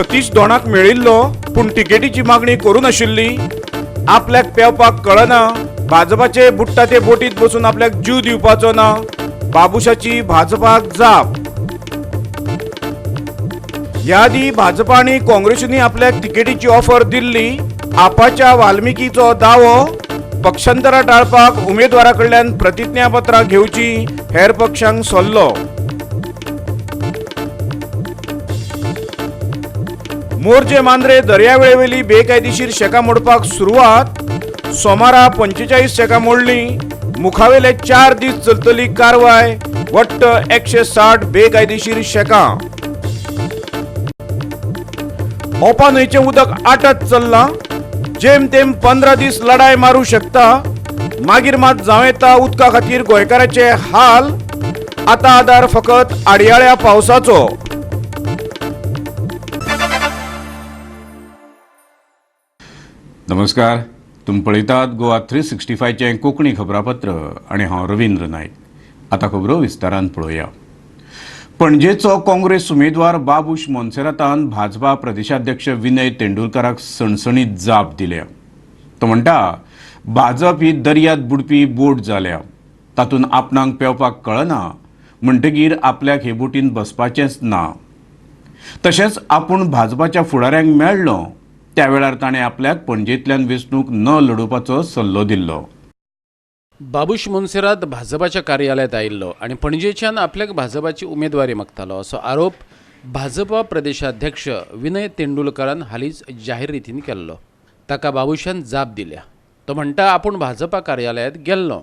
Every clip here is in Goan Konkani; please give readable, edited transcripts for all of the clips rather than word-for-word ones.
सतीश दोणाक मेळिल्लो, पूण तिकेटीची मागणी करूं नाशिल्ली. आपल्याक पेंवपाक कळना, भाजपाचे बुडटा ते बोटीत बसून आपल्याक जीव दिवपाचो ना, बाबुशाची भाजपाक जाप. ह्या आदी भाजपा आनी काँग्रेसींनी आपल्याक तिकेटीची ऑफर दिल्ली. आपाच्या वाल्मिकीचो दावो, पक्षांतरां टाळपाक उमेदवारा कडल्यान प्रतिज्ञापत्रां घेवची हेर पक्षांक सल्लो. मोरजे मांद्रे दर्यावेळेवेली बेकायदेशीर शेकां मोडपाक सुरवात. सोमारा 45 शेकां मोडली. मुखावेले 4 दीस चलतली कारवाय. वट्ट 160 बेकायदेशीर शेकां. ओपा न्हंयचें उदक आटत चल्लां. जेमतेम 15 दीस लढाय मारूं शकता, मागीर मात जावं येता उदका खातीर गोंयकाराचे हाल. आतां आदार फकत आडयाळ्या पावसाचो. नमस्कार, तुमी पळयतात गोवा 365चें कोंकणी खबरापत्र आनी हांव रवींद्र नायक. आतां खबरो विस्तारान पळोवया. पणजेचो काँग्रेस उमेदवार बाबूश मोन्सेरातान भाजपा प्रदेशाध्यक्ष विनय तेंडुलकाराक सणसणीत जाप दिल्या. तो म्हणटा, भाजप ही दर्यांत बुडपी बोट जाल्या, तातूंत आपणाक पेंवपाक कळना, म्हणटगीर आपल्याक हे बोटीन बसपाचेंच ना. तशेंच आपूण भाजपाच्या फुडाऱ्यांक मेळ्ळो त्या वेळार ताणें आपल्याक पणजेंतल्यान वेंचणूक न लडोवपाचो सल्लो दिल्लो. बाबूश मोन्सेरात भाजपाच्या कार्यालयांत आयिल्लो आनी पणजेच्यान आपल्याक भाजपाची उमेदवारी मागतालो असो आरोप भाजपा प्रदेशाध्यक्ष विनय तेंडुलकारान हालींच जाहीर रितीन केल्लो. ताका बाबूशान जाप दिल्या. तो म्हणटा, आपूण भाजपा कार्यालयांत गेल्लो,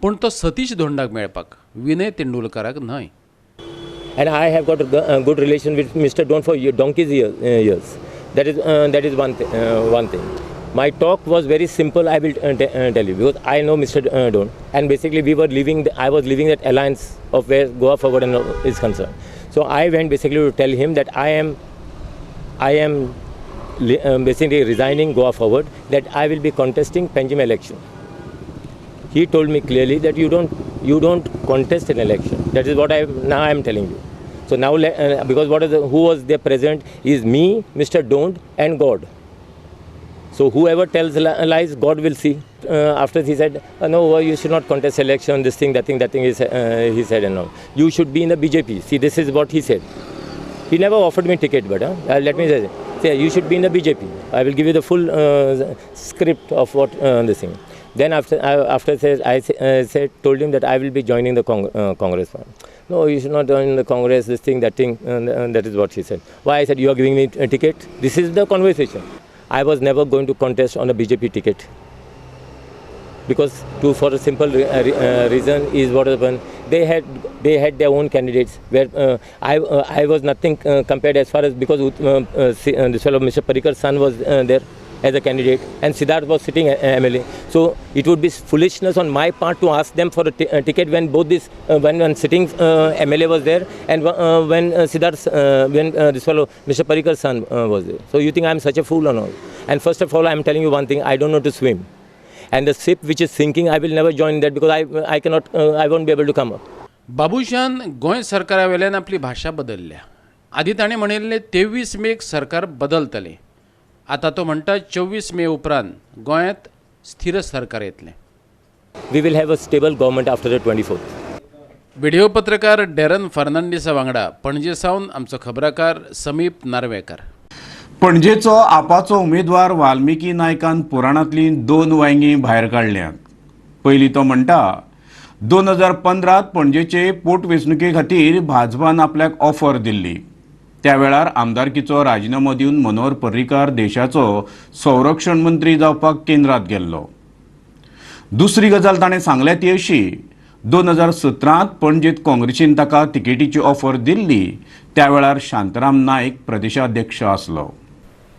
पूण तो सतीश धोंडाक मेळपाक, विनय तेंडुलकाराक न्हय. And I have got a good relation with Mr. Don for donkey's years. That is one thing. My talk was very simple. I will tell you, because I know Mr. Don, and basically we were leaving. I was leaving that alliance of where Goa Forward and is concerned. So I went basically to tell him that I am basically resigning Goa Forward, that I will be contesting Panjim election. He told me clearly that you don't contest an election. That is what I am telling you. So now, because who was there present is me, Mr. Don't, and God. So whoever tells lies, God will see. After he said, no, well, you should not contest election, this thing, that thing, that thing, he said, and all. You should be in the BJP. See, this is what he said. He never offered me ticket, but let me say, you should be in the BJP. I will give you the full script of what this thing. Then after I told him that I will be joining the Congress. No, you should not join the Congress, this thing, that thing, and that is what he said. Why? I said, you are giving me a ticket? This is the conversation. I was never going to contest on a BJP ticket. Because for a simple reason is what happened. They had their own candidates. Where I was nothing compared as far as, because this fellow Mr. Parrikar's son was there as a candidate, and Siddharth was sitting MLA. So it would be foolishness on my part to ask them for a ticket when both this when sitting MLA was there, and when Siddharth when this fellow Mr. Parrikar's son was there. So you think I am such a fool or not? And first of all, I am telling you one thing: I don't know to swim, and the ship which is sinking, I will never join that, because I cannot, I won't be able to come up. Babushan Goa सरकारा वेल्यान आपली भाशा बदलल्या. आदी ताणें म्हणिल्लें 23 मेक सरकार बदलतलें, आतां तो म्हणटा 24 मे उपरांत गोंयांत स्थिर सरकार येतलें. We will have a stable government after the 24th. Video पत्रकार डेरन फर्नांडीसा वांगडा पणजे सावन आमचो खबराकार समीप नार्वेकर. पणजेचो आपाचो उमेदवार वाल्मिकी नायकान पुराणांतलीं 2 वांयगीं भायर काडल्यात. पयलीं तो म्हणटा, 2015 पणजेचे पोटवेंचणुके खातीर भाजपान आपल्याक ऑफर दिल्ली. त्या वेळार आमदारकीचो राजिनामो दिवन मनोहर पर्रीकार देशाचो संरक्षण मंत्री जावपाक केंद्रांत गेल्लो. दुसरी गजाल ताणें सांगल्या ती अशी, 2017 पणजेंत काँग्रेसीन ताका तिकेटीची ऑफर दिल्ली. त्या वेळार शांताराम नायक प्रदेशाध्यक्ष आसलो.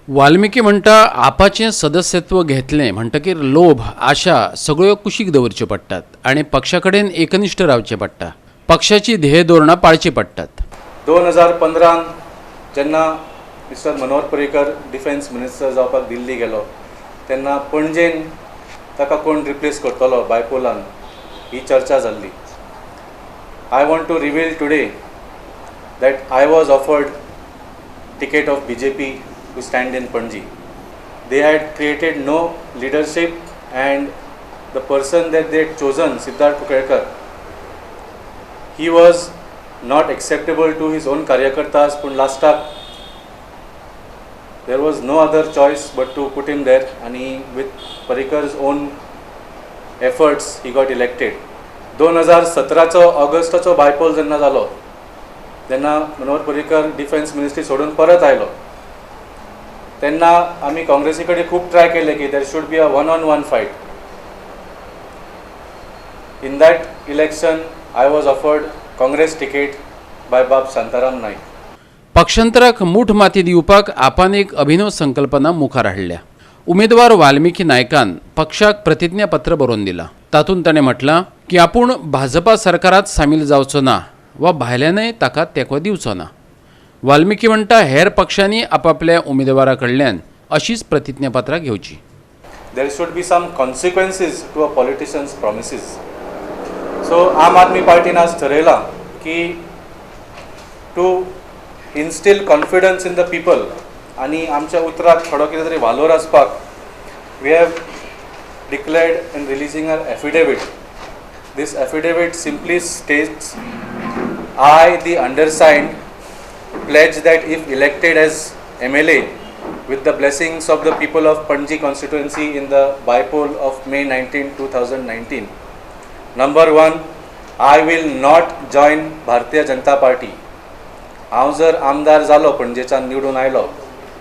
वाल्मिकी म्हणटा, आपाचें सदस्यत्व घेतलें म्हणटकीर लोभ आशा सगळ्यो कुशीक दवरच्यो पडटात आनी पक्षा कडेन एकनिश्ठ रावचें पडटा, पक्षाची ध्येय धोरणां पाळचीं पडटात. 2015 जेन्ना mister Manohar Parrikar defence minister जावपाक दिल्ली गेलो तेन्ना पणजेन ताका कोण रिप्लेस करतलो बायपोलान ही चर्चा जाल्ली. I want to reveal today that I was offered ticket of BJP to stand in Panaji. They had created no leadership and the person that they had chosen, Siddharth Kunkalkar, he was not acceptable to his own karyakartas, pun लास्टाक there was no other choice but to put him there, and with Parrikar's own efforts he got elected. 2017चो ऑगस्टाचो बायपोल जेन्ना जालो तेन्ना मनोहर पर्रीकर डिफेन्स मिनिस्ट्री सोडून परत आयलो तेन्ना आमी काँग्रेसी कडेन खूब ट्राय केलें की there should be a one on one fight. In that election I was offered Congress ticket by Bab Shantaram Naik. पक्षांतराक मूठ माती दिवपाक आपान एक अभिनव संकल्पना मुखार हाडल्या. उमेदवार वाल्मिकी नायकान पक्षाक प्रतिज्ञापत्र बरोवन दिलां. तातूंत ताणें म्हटलां की आपूण भाजपा सरकारांत सामील जावचो ना वा भायल्यानय ताका तेंको दिवचो ना. वाल्मिकी म्हणटा हेर पक्षांनी आपापल्या उमेदवारा कडल्यान अशीच प्रतिज्ञापत्रां घेवची. There should be some consequences to a politician's promises. So Aam Aadmi पार्टीन आज ठरयलां की to instil confidence in the people आनी आमच्या उतराक थोडो कितें तरी वालोर आसपाक we have declared in releasing our affidavit. This affidavit simply states, I, the undersigned, pledge that if elected as MLA with the blessings of the people of Panaji constituency in the bypoll of May 19, 2019. Number 1, I will not join Bharatiya Janata Party. हांव जर आमदार जालो पणजेच्यान निवडून आयलो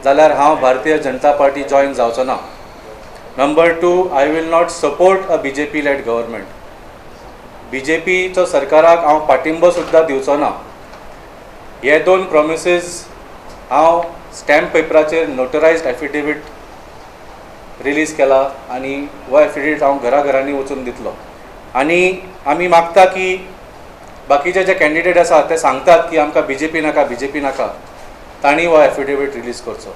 जाल्यार हांव भारतीय जनता पार्टी जॉयन जावचो ना. Number 2, I will not support a BJP led government. बीजेपीचो सरकाराक हांव पाठिंबो सुद्दां दिवचो ना. हे दोन प्रॉमिसीज हांव स्टॅम्प पेपराचेर नोटरायज्ड एफिडेवीट रिलीज केला आनी हो एफिडेवीट हांव घराघरांनी वचून दितलो. आनी आमी मागता की बाकीचे जे कॅन्डिडेट आसा ते सांगतात की आमकां बीजेपी नाका, बीजेपी नाका, तांणी हो एफिडेवीट रिलीज करचो.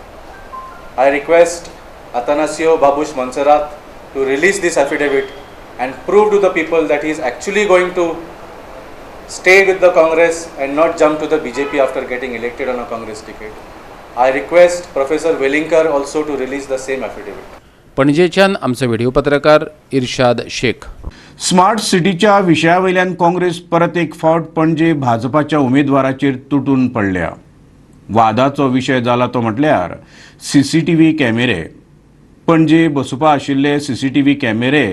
I request Atanasio Babush Monserrate to release this affidavit and prove to the people that he is actually going to stay with the Congress and not jump to the BJP after getting elected on a Congress ticket. I request Professor Welingkar also to release the same affidavit. पणजेच्यान आमचो व्हिडिओ पत्रकार इर्शाद शेख. स्मार्ट सिटीच्या विशयावयल्यान काँग्रेस परत एक फावट पणजे भाजपाच्या उमेदवाराचेर तुटून पडल्या. वादाचो विशय जाला तो म्हटल्यार सीसीटीव्ही कॅमेरे. पणजे बसोवपा आशिल्ले सीसीटीव्ही कॅमेरे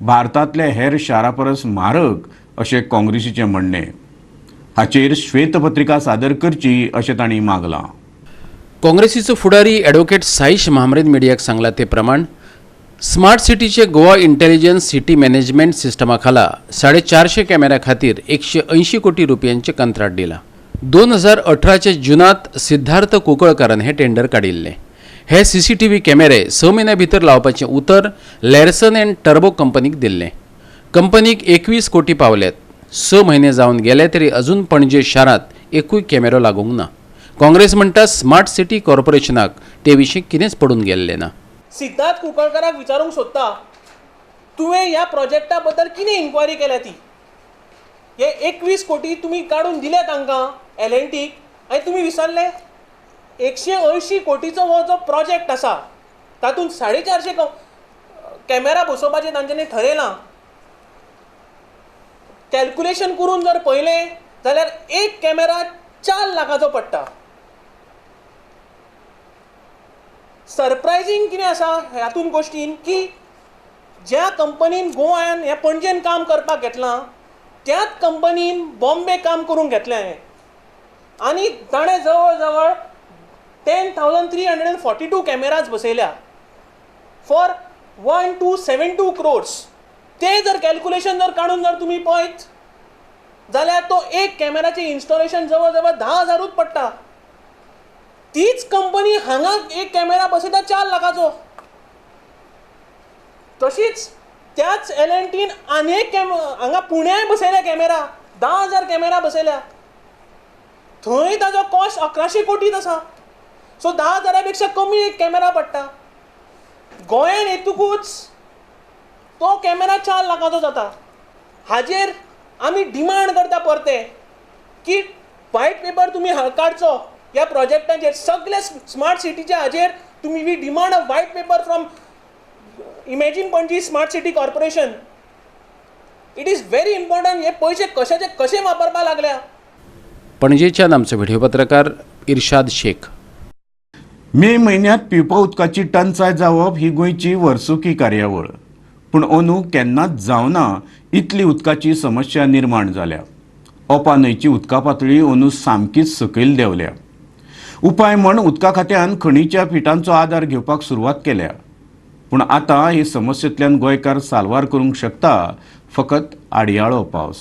भारतांतल्या हेर शारा परस म्हारग अशें काँग्रेसीचें म्हणणें. हाचेर श्वेतपत्रिका सादर करची अशें तांणी मागलां. काँग्रेसीचो फुडारी ॲडव्होकेट साईश म्हांब्रेन मिडियाक सांगला ते प्रमाण स्मार्ट सिटीचे गोवा इंटेलिजन्स सिटी मॅनेजमेंट सिस्टमा खाला 450 कॅमेऱ्या खातीर 180 कोटी रुपयांचें कंत्राट दिलां. 2018 जुनांत सिद्धार्थ कुंकळकारान हें टेंडर काडिल्लें. हे सीसीटीव्ही कॅमेरे 6 म्हयन्या भितर लावपाचें उतर लॅरसन अँड टर्बो कंपनीक दिल्लें. कंपनीक 21 कोटी पावल्यात. 6 म्हयने जावन गेले तरी अजून पणजे शारांत एकूय कॅमेरो लागूंक ना. काँग्रेस म्हणटा स्मार्ट सिटी कॉर्पोरेशनाक ते विशीं कितेंच पडून गेल्लें ना. सिद्धार्थ कुंकळकाराक विचारूंक सोदता, तुवें ह्या प्रोजेक्टा बद्दल कितें इन्क्वायरी केल्या ती? हे 21 कोटी तुमी काडून दिले तांकां एल एन टीक आनी तुमी विसरले? 180 कोटीचो हो जो प्रोजेक्ट आसा तातूंत 450 कॅमेरा बसोवपाचें तांच्यांनी ठरयलां. कॅल्कुलेशन करून जर पळयलें जाल्यार एक कॅमेरा 4 लाखाचो पडटा. सरप्रायझींग कितें आसा हातूंत गोश्टीन की ज्या कंपनीन गोव्यान ह्या पणजेन काम करपाक घेतलां त्याच कंपनीन बॉम्बे काम करूंक घेतलें हें आनी ताणें जवळ जवळ 10,342 कॅमेराज बसयल्या फॉर 1272 क्रोर्स. ते जर कॅल्कुलेशन जर काडून जर तुमी पळयत जाल्यार तो एक कॅमेराचें इन्स्टॉलेशन जवळ जवळ 10,000 पडटा. तीच कंपनी हांगा एक कॅमेरा बसयता 4 लाखाचो. तशीच त्याच एल एन टीन आनी एक हांगा पुण्याय बसयल्या कॅमेरा, 10,000 कॅमेरा बसयल्या. थंय ताजो कॉस्ट 1100 कोटीत आसा. सो 10,000 पेक्षा कमी एक कॅमेरा पडटा. गोंयान येतकूच तो कॅमेरा 4 लाखाचो जाता. हाजेर आमी डिमांड करता परते की व्हायट पेपर तुमी काडचो ह्या प्रोजेक्टांचेर, सगळे स्मार्ट सिटीच्या हाजेर तुमी, we demand a white paper from Imagine Panaji Smart City Corporation. It is very important. हे पयशे कशाचे कशे वापरपाक लागल्या. पणजेच्यान आमचो व्हिडिओ पत्रकार इर्शाद शेख. मे म्हयन्यांत पिवपा उदकाची टंचाय जावप ही गोंयची वर्सुकी कार्यावळ, पूण अंदू केन्नाच जावना इतली उदकाची समस्या निर्माण जाल्या. ओपा न्हंयची उदका पातळी अंदू सामकीच सकयल देंवल्या. उपाय म्हण उदका खात्यान खणीच्या पिटांचो आदार घेवपाक सुरवात केल्या, पूण आतां हे समस्येंतल्यान गोंयकार साल्वार करूंक शकता फकत आडयाळो पावस.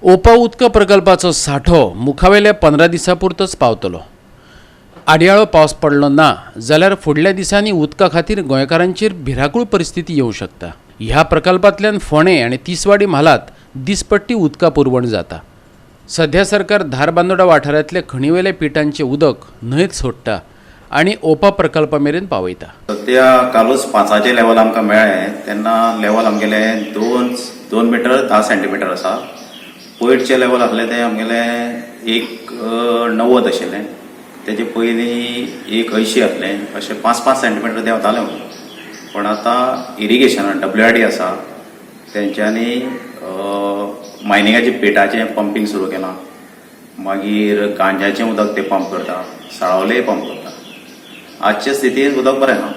ओपा उदका प्रकल्पाचो सांठो मुखावेल्या 15 दिसां पुरतोच पावतलो. आडयाळो पावस पडलो ना जाल्यार फुडल्या दिसांनी उदका खातीर गोंयकारांचेर भिरांकूळ परिस्थिती येवं शकता. ह्या प्रकल्पांतल्यान फोंडें आनी तिसवाडी म्हालांत दिसपट्टी उदका पुरवण जाता. सध्या सरकार धारबांदोडा वाठारांतल्या खणीवेल्या पिटांचें उदक न्हंयेत सोडटा आनी ओपा प्रकल्पा मेरेन पावयता. सद्या कालूच 5चें लेवल आमकां मेळ्ळें तेन्ना लेवल आमगेलें 2 मिटर 10 सेंटीमिटर आसा. पयरचें लेवल आसलें तें आमगेलें 1.90 आशिल्लें, तेजे पयलीं 1.80 आसलें. अशें 5-5 सेंटीमिटर देंवतालें. पण आतां इरिगेशनान WID आसा तेंच्यांनी मायनिंगाचें पेटाचें पंपींग सुरू केलां. मागीर गांजाचें उदक ते पंप करता, साळावलेय पंप करता. आजचे स्थितीन उदक बरें आहा.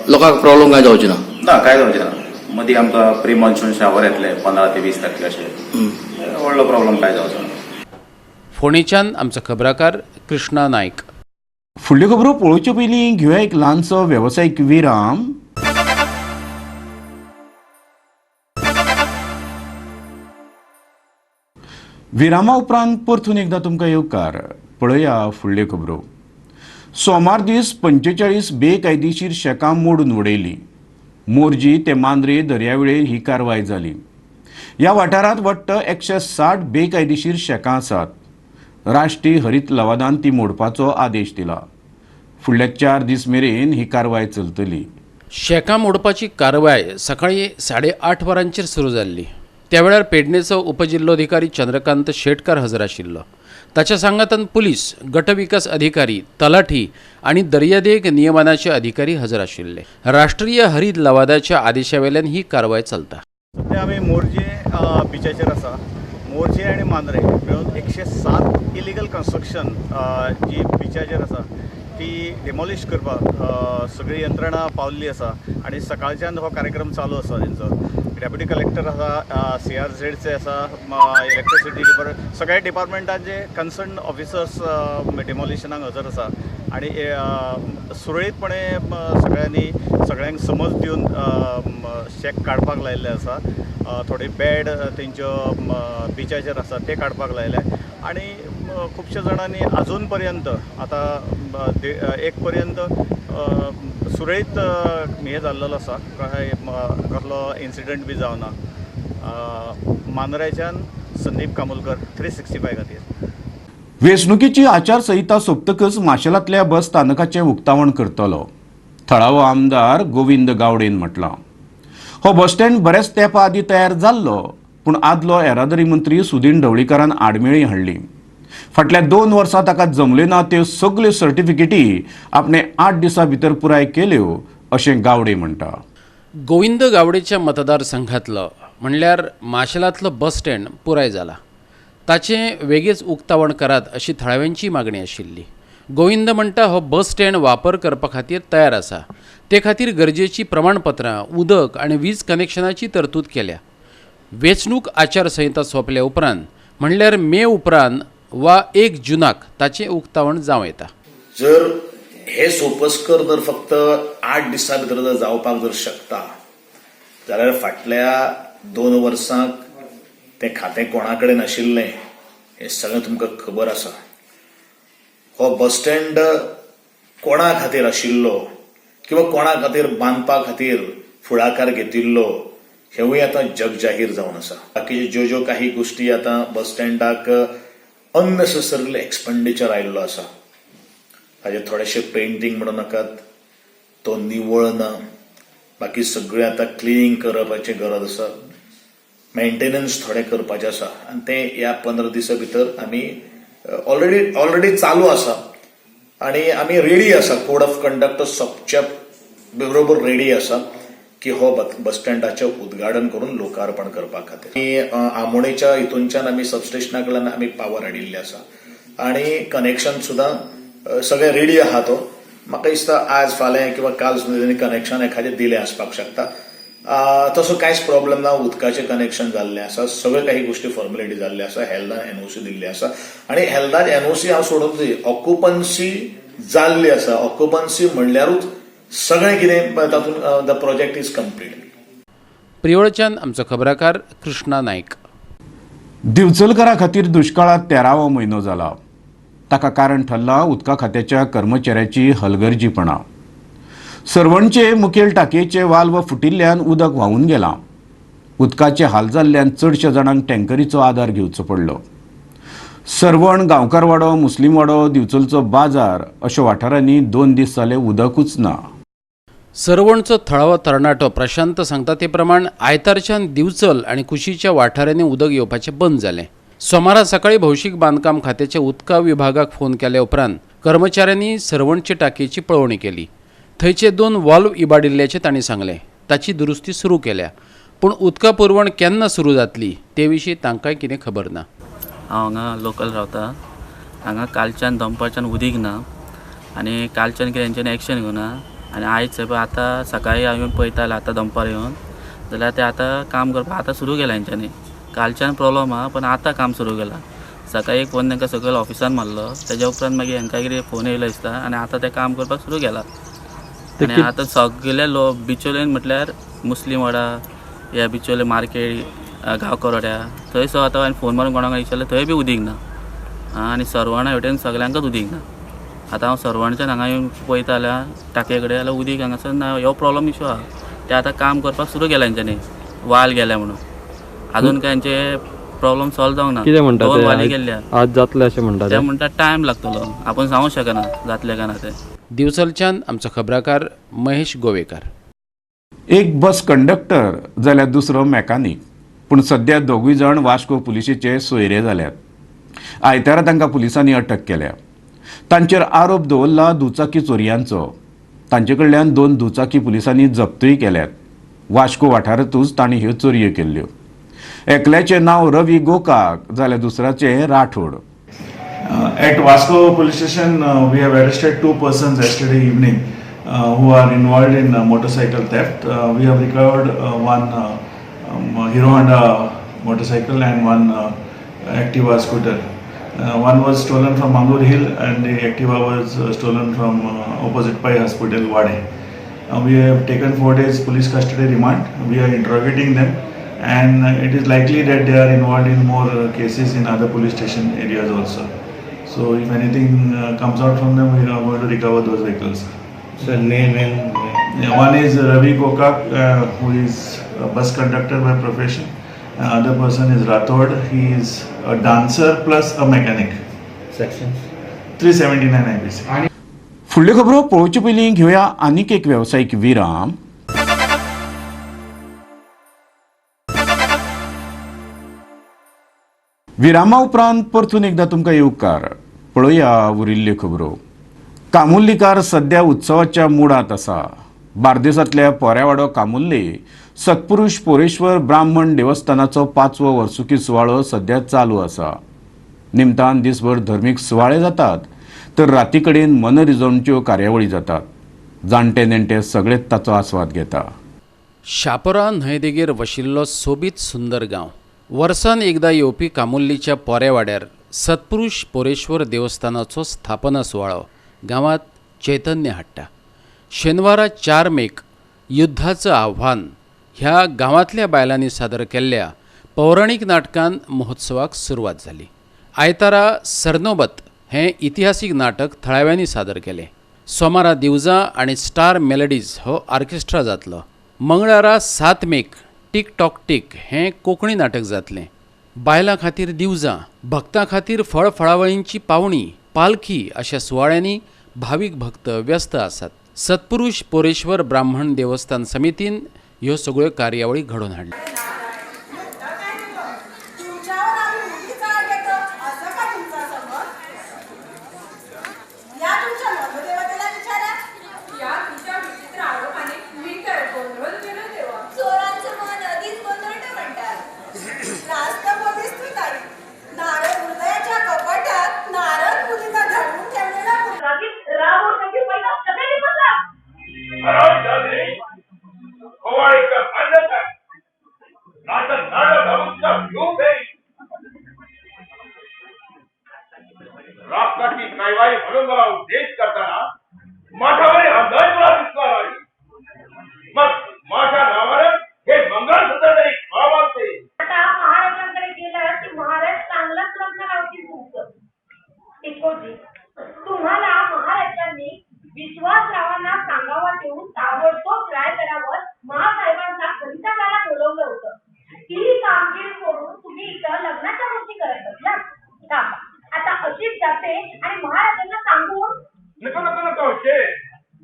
लोकांक प्रॉब्लम काय जावची ना? ना, काय जावचें ना. मदीं आमकां प्री मॉन्सून शावर येतले 15 ते 20 तारखे, अशें व्हडलो प्रॉब्लम काय जावचो ना. फोंडेच्यान आमचो खबराकार कृष्णा नायक. फुडल्यो खबरो पळोवचे पयलीं घेवया एक ल्हानसो वेवसायीक विराम. विरामा उपरांत परतून एकदां तुमकां येवकार. पळया फुडल्यो खबरो. सोमार दीस 45 बेकायदेशीर शॅकां मोडून उडयलीं. मोरजी ते मांद्रे दर्यावेळेर ही कारवाय जाली. ह्या वाठारांत वट्ट 160 बेकायदेशीर शॅकां आसात. राष्ट्रीय हरीत लवादान ती मोडपाचो आदेश दिला. फुडल्या 4 दीस मेरेन ही कारवाय चलतली. शॅकां मोडपाची कारवाय सकाळीं 8:30 वरांचेर सुरू जाल्ली. त्या वेळार पेडणेचो उपजिल्लोधिकारी चंद्रकांत शेटकार हजर आशिल्लो. ताच्या सांगातान पुलीस, गटविकास अधिकारी, तलाठी आनी दर्यादेग नियमनाचे अधिकारी हजर आशिल्ले. राष्ट्रीय हरीत लवादाच्या आदेशावेल्यान ही कारवाय चलता. सध्या आमी मोरजे बिचाचेर आसा. मोरजे आनी मांद्रे मेळून 107 इलिगल कन्स्ट्रक्शन जी बिचाचेर आसा ती डिमॉलिश करपाक सगळी यंत्रणा पावल्ली आसा आनी सकाळच्यान हो कार्यक्रम चालू आसा. तेंचो डेप्युटी कलेक्टर आसा, CRZचे आसा, इलेक्ट्रिसिटी डिपार्टमेंट, सगळ्या डिपार्टमेंटाचे कन्सर्न ऑफिसर्स डिमॉलिशनाक हजर आसा आनी सुरळीतपणे सगळ्यांनी सगळ्यांक समज दिवन शॅक काडपाक लायिल्ले आसा. थोडे बेड तेंच्यो बिचाचेर आसा ते काडपाक लायले आनी खुबश्या जाणांनी अजून पर्यंत आतां 1 पर्यंत सुरळीत हें जाल्लेलो आसा. कसलो इन्सिडंट बी जावना. मांद्रेच्यान संदीप कामुलकर, 365 खातीर. वेंचणुकेची आचारसंहिता सोंपतकच माशेलांतल्या बस स्थानकाचें उक्तावण करतलो, थळावो आमदार गोविंद गावडेन म्हटलां. हो बस स्टँड बऱ्याच तेंपा आदीं तयार जाल्लो, पूण आदलो येरादारी मंत्री सुदीन ढवळीकारान आडमेळीं हाडलीं. फाटल्या 2 वर्सां ताका जमल्यो ना त्यो सगल्यो सर्टिफिकेटी आपणे 8 दिसां भितर पुराय केल्यो अशें गावडे म्हणटा. गोविंद गावडेच्या मतदारसंघातलो म्हणल्यार माशेलांतलो बस स्टँड पुराय जाला. ताचें वेगींच उक्तावण करात अशी थळाव्यांची मागणी आशिल्ली. गोविंद म्हणटा हो बस स्टँड वापर करपा खातीर तयार आसा. ते खातीर गरजेचीं प्रमाणपत्रां, उदक आनी वीज कनेक्शनाची तरतूद केल्या. वेंचणूक आचारसंहिता सोंपल्या उपरांत म्हणल्यार मे उपरांत वा 1 जुनाक ताचें उक्तावण जावं येता. जर हे सोपस्कर जर फक्त 8 दिसां भितर जर जावपाक जर शकता जाल्यार फाटल्या 2 वर्सांक तें खातें कोणा कडेन आशिल्लें हें सगळें तुमकां खबर आसा. हो बस स्टँड कोणा खातीर आशिल्लो किंवा कोणा खातीर बांदपा खातीर फुडाकार घेतिल्लो हेवूय आतां जग जाहीर जावन आसा. बाकीच्यो ज्यो ज्यो काही गोश्टी आतां बस स्टँडाक अननेसेसरीली एक्सपेंडिचर आयिल्लो आसा. ताजें थोडेशें पेंटींग म्हणूं नाकात, तो निवळ ना, बाकी सगळें आतां क्लिनींग करपाची गरज आसा. मेंटेनन्स थोडें करपाचें आसा आनी तें ह्या 15 दिसां भितर आमी ऑलरेडी चालू आसा आनी आमी रेडी आसा. कोड ऑफ कंडक्ट सगच्या बरोबर रेडी आसा की हो बस स्टँडाचें उद्घाटन करून लोकार्पण करपा खातीर. आनी आमोणेच्या हितूनच्यान आमी सबस्टेशना कडल्यान आमी पावर हाडिल्ली आसा आनी कनेक्शन सुद्दां सगळें रेडी आहा. तो म्हाका दिसता आज फाल्यां किंवा काल सुद्दां तेणी कनेक्शन एखादें दिलें आसपाक शकता. तसो कांयच प्रॉब्लम ना. उदकाचें कनेक्शन जाल्लें आसा, सगळे काही गोश्टी फॉर्मेलिटी जाल्ले आसा. हेल्थान एनओसी दिल्ली आसा आनी हेल्थान एनओसी हांव सोडून दी, ऑक्युपन्सी जाल्ली आसा. ऑक्युपन्सी म्हणल्यारूच सगळें कितें तातूंत the project is complete. प्रियोळच्यान आमचो खबराकार कृष्णा नायक. दिवचलकारा खातीर दुश्काळात 13वो म्हयनो जाला. ताका कारण ठरला उदका खात्याच्या कर्मचाऱ्याची हलगर्जीपणा. सर्वणचे मुखेल टाकयेचे वाल्व फुटिल्ल्यान उदक व्हांवून गेलां. उदकाचे हाल जाल्ल्यान चडश्या जाणांक टँकरीचो आदार घेवचो पडलो. सर्वण, गांवकारवाडो, मुस्लीमवाडो, दिवचलचो बाजार अशा वाठारांनी 2 दीस जाले उदकूच ना. सर्वणचो थळावो तरणाटो प्रशांत सांगता ते प्रमाण आयतारच्यान दिवचल आनी कुशीच्या वाठारांनी उदक येवपाचें बंद जालें. सोमारा सकाळी भौशीक बांदकाम खात्याच्या उदका विभागाक फोन केल्या उपरांत कर्मचाऱ्यांनी सर्वणचे टाकयेची पळोवणी केली. थंयचे 2 वॉल्व इबाडिल्ल्याचें तांणी सांगलें. ताची दुरुस्ती सुरू केल्या, पूण उदका पुरवण केन्ना सुरू जातली ते विशीं तांकांय कितें खबर ना. हांव हांगा लोकल रावता. हांगा कालच्यान दनपारच्यान उदीक ना आनी कालच्यान कितें तेंच्यांनी एक्शन घेवना आनी आयज पळय आतां सकाळी हांव येवन पळयतालें, आतां दनपार येवन जाल्यार ते आतां काम करपाक आतां सुरू केलां हेंच्यांनी. कालच्यान प्रॉब्लम आहा पण आतां काम सुरू केलां. सकाळी एक फोन तांकां सकयल ऑफिसान मारलो, तेज्या उपरांत मागीर हेंकां कितें फोन येयलो दिसता आनी आतां तें काम करपाक सुरू केलां. आनी आतां सगळे लोक बिचोलेन म्हटल्यार मुस्लीम वाडा, ह्या बिचोले मार्केट, गांवकरवाड्या थंय सो आतां हांवें फोन मारून कोणाक विचारलें थंय बी उदीक ना. आनी सर्वणा वटेन सगल्यांकच उदीक ना. आतां हांव सर्वणच्यान हांगा येवन पळयता जाल्यार टाकये कडेन जाल्यार उदीक हांगासर ना. हो प्रॉब्लम इशू आहा. ते आतां काम करपाक सुरू केलां हेंच्यांनी, वाल गेल्या म्हणून. अजून काय हेंचे प्रॉब्लम सॉल्व जावंक ना. कितें म्हणटा 2 ते? वाली गेल्ल्या आज जातले अशें म्हणटा ते म्हणटा टायम लागतलो, आपूण सांगूंक शकना जातलें काय ना तें. दिवचलच्यान आमचो खबराकार महेश गोवेकार. एक बस कंडक्टर जाल्यार दुसरो मेकानीक, पूण सद्या दोगूय जाण वास्को पुलिशेचे सोयरे जाल्यात. आयतारा तांकां पुलिसांनी अटक केल्या. तांचेर आरोप दवरला दुचाकी चोरयांचो. तांचे कडल्यान 2 दुचाकी पुलिसांनी जप्तूय केल्यात. वास्को वाठारांतूच तांणी ह्यो चोरयो केल्ल्यो. एकल्याचें नांव रवी गोकाक जाल्यार दुसऱ्याचें Rathod. At Vasco police station, we have arrested 2 persons yesterday evening who are involved in motorcycle theft. We have recovered one Hero Honda motorcycle and one Activa scooter. One was stolen from Mangur Hill and the Activa was stolen from opposite Pai Hospital, Wade. We have taken 4 days police custody remand. We are interrogating them and it is likely that they are involved in more cases in other police station areas also. So if anything comes out from them, we are going to recover those vehicles. So name and... Yeah, one is Ravi Gokak, who is a bus conductor by profession. Other person is Rathod. He is a dancer plus a mechanic. Sections? 379 IPC. फुडल्यो खबरो पळोवचे पयलीं घेवया आनीक एक वेवसायीक विराम. विरामा उपरांत परतून एकदां तुमकां येवकार. पळोवया उरिल्ल्यो खबरो. कामुर्लीकार सद्या उत्सवाच्या मुडांत आसा. बार्देसांतल्या पोऱ्यावाडो कामुर्ली सत्पुरुष पोरेश्वर ब्राह्मण देवस्थानाचो 5वो वर्सुकी सुवाळो सद्या चालू आसा. निमतान दिसभर धर्मीक सुवाळे जातात तर राती कडेन मनरिजवणच्यो कार्यावळी जातात. जाणटे नेणटे सगळेच ताचो आस्वाद घेता. शापोरा न्हंयदेगेर वशिल्लो सोबीत सुंदर गांव. वर्सान एकदां येवपी कामुर्लीच्या पोऱ्यावाड्यार सत्पुरुष पोरेश्वर देवस्थानाचो स्थापना सुवाळो गांवांत चैतन्य हाडटा. शेनवारा 4 मेक युद्धाचं आव्हान ह्या गांवांतल्या बायलांनी सादर केल्ल्या पौराणीक नाटकान महोत्सवाक सुरवात जाली. आयतारा सरनोबत हें इतिहासीक नाटक थळाव्यांनी सादर केलें. सोमारा दिवजां आनी स्टार मेलडीज हो ऑर्केस्ट्रा जातलो. मंगळारा 7 मेक टीक टॉक टीक हें कोंकणी नाटक जातलें. बायलां खातीर दिवजां, भक्तां खातीर फळफळावळींची पावणी, पालखी अशा सुवाळ्यांनी भावीक भक्त व्यस्त आसात. सत्पुरुष पोरेश्वर ब्राह्मण देवस्थान समितीन ह्यो सगळ्यो कार्यावळी घडोवन हाडल्यो.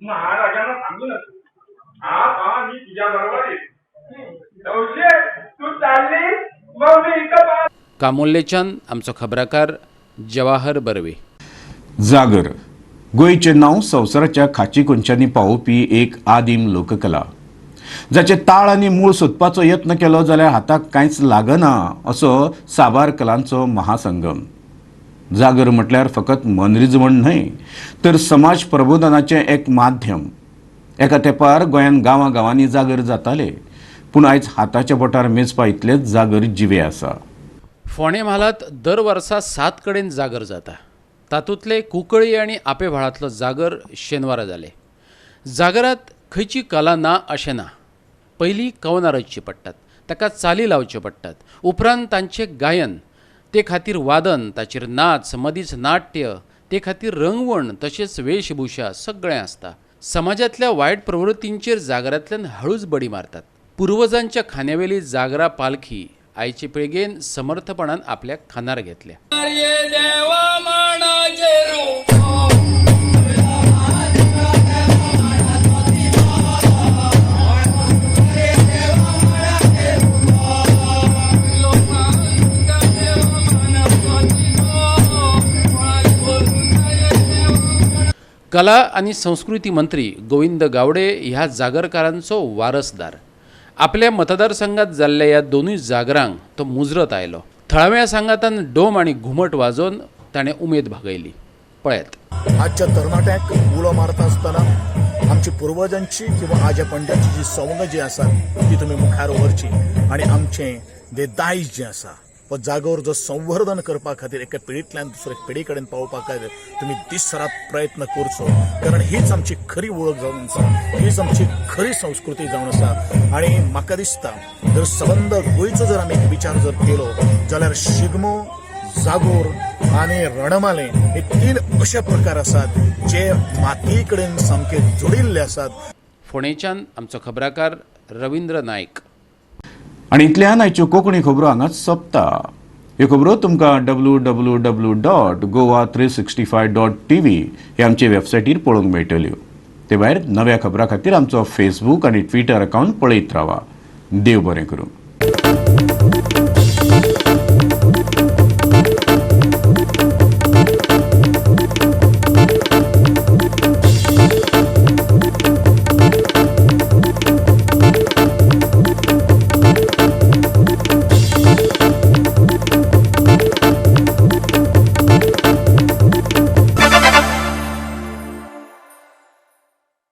महाराजांना सांगू नको. हा हा, मी तुझ्या बरोबर येतो. तवशे तू चालली मग मी इथं. कामोल्लेच्यान आमचो खबराकार जवाहर बर्वे. जागर गोंयचें नांव संवसाराच्या खाची कोनशांनी पावोवपी एक आदीम लोककला, जाचे ताळ आनी मूळ सोदपाचो यत्न केलो जाल्यार हाताक कांयच लागना असो साबार कलांचो महासंगम. जागर म्हटल्यार फकत मनरिजवण न्हय तर समाज प्रबोधनाचें एक माध्यम. एका तेंपार गोंयांत गांवां गांवांनी जागर जाताले, पूण आयज हाताच्या बोटार मेजपा इतलेच जागर जिवे आसा. फोंडें म्हालांत दर वर्सा 7 कडेन जागर जाता. तातूंतले कुंकळी आनी आपेव्हाळांतलो जागर शेनवारा जाले. जागरांत खंयची कला ना अशें ना. पयलीं कवनां रचचीं पडटात, ताका चाली लावच्यो पडटात, उपरांत तांचें गायन, ते खातीर वादन, ताचेर नाच, मदींच नाट्य, ते खातीर रंगवण तशेंच वेशभूषा सगळें आसता. समाजांतल्या वायट प्रवृत्तींचेर जागरांतल्यान हळूच बडी मारतात. पुर्वजांच्या खांद्यावेली जागरा पालखी आयचे पिळगेन समर्थपणान आपल्या खांदार घेतल्या. कला आनी संस्कृती मंत्री गोविंद गावडे ह्या जागरकारांचो वारसदार. आपल्या मतदारसंघात जाल्ल्या ह्या दोनूय जागरांक तो मुजरत आयलो. थळाव्या सांगातान डोम आनी घुमट वाजोवन ताणें उमेद भागयली. पळयात. आजच्या तरणाट्यांक उलो मारता आसतना आमची पुर्वजांची किंवा आज्या पंड्याची जी सवंगां जी आसात ती तुमी मुखार व्हरची आनी आमचें जे दायज जें आसा हो जागोर जो संवर्धन करपा खातीर एका पिळींतल्यान दुसऱ्या पिळी कडेन पावोवपा खातीर तुमी दीस रात प्रयत्न करचो, कारण हीच आमची खरी वळख जावन आसा, हीच आमची खरी संस्कृती जावन आसा. आनी म्हाका दिसता जर सबंद गोंयचो जर आमी विचार जर केलो जाल्यार शिगमो, जागोर आनी रणमाले हे 3 अशे प्रकार आसात जे मातये कडेन सामके जोडिल्ले आसात. फोंडेच्यान आमचो खबराकार रविंद्र नायक. आनी इतल्यान आयच्यो कोंकणी खबरो हांगाच सोंपता. ह्यो खबरो तुमकां www.goa365.tv हे आमचे वेबसायटीर पळोवंक मेळटल्यो. ते भायर नव्या खबरां खातीर आमचो फेसबूक आनी ट्विटर अकावंट पळयत रावा. देव बरें करूं.